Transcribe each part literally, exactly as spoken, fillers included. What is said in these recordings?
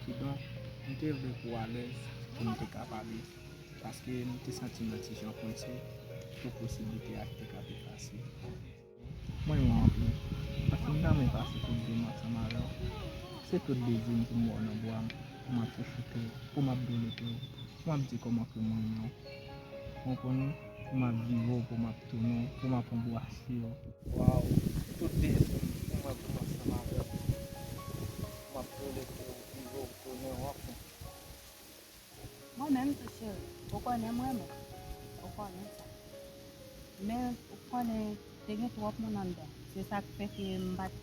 Kidonk, m te vle pou w alèz pou n te ka pale, paske m te santi m yon ti jan kwense pou posiblite a ki te ka te pase. Mwen renmen w anpil, paske m ta renmen pase tout vi m ansanm avè w. Se tout dezi m pou m wè w nan bra m, pou m ap chouchoute w, pou m ap dwelete w, pou m ap di kòman ke m renmen w. Ou konprann? Pou m ap vire w, pou m ap tounen w, pou m ap anbrase w. Waw, tout dezi m pou m wè w ansanm avè w, pou m ap dwelete w, vire w, tounen w, anfen. Mwen menm tou cheri, ou konnen m renmen w. Ou konnen sa. Men ou konnen te gen twòp moun anndan. Se sa k fè ke m pa t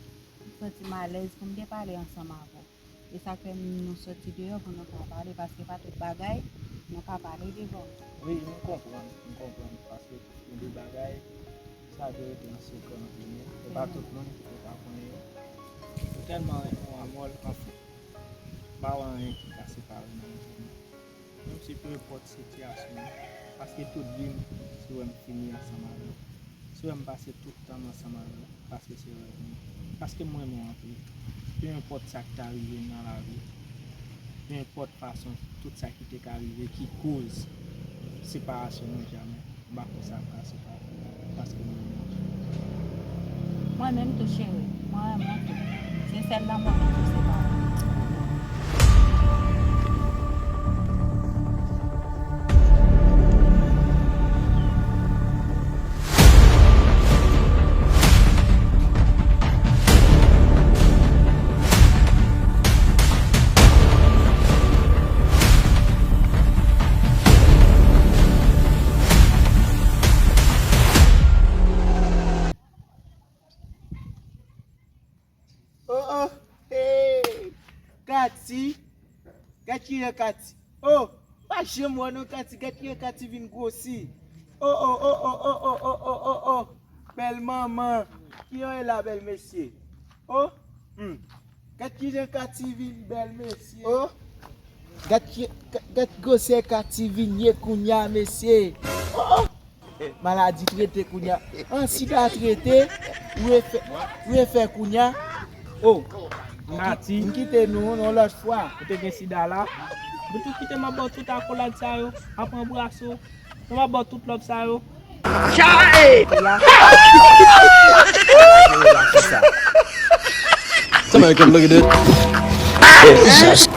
santi m alèz pou m te pale ansanm avè w. E sa k fè nou soti deyò pou nou ka pale, paske pa tout bagay nou ka pale devan. Wi, m konprann, m konprann, paske gen de bagay, sa dwe rete an sekrè ant nou. E pa tout moun ki pou ka konnen yo. Mwen tèlman renmen w amòl, anfen, pa wè anyen ki ka separe nou ansanm. Menm si peu importe sitiyasyon an, paske tout vi m, si w wè m fini ansanm avè w, si w wè m pase tout tan m ansanm avè w, paske se rèv mwen, paske m renmen w anpil. Peu importe sa k ta rive m nan lavi, peu importe fason, tout sa ki te ka rive ki koz separasyon nou, jamè m pa kwè sa ap ka separe nou, paske m renmen w. Mwen menm tou cheri, mwen renmen w tou. Se sèl lanmou ki pou separe nou. Oh oh, hey! Katy, gad kijan Katy. Oh, m pa janm wè non Katy, gad kijan Katy vin gwosi. Oh oh oh oh oh oh oh oh oh oh. Bèl manman, kijan w ye la bèl mesye? Oh, hmm. Gad kijan Katy vin bèl mesye. Oh, gad ki, gad gwosè Katy vin ye kounya mesye. Oh, oh. Maladi trete kounya. An sida trete, ou refè, ou refè kounya. Oh, m ki- Katy. M kite nou yon lòt fwa. Ou te gen sida la. Ou tou kite m ap ba w tout akolad sa yo, ap anbrase w, m ap ba w tout love sa yo. Somebody come look at this.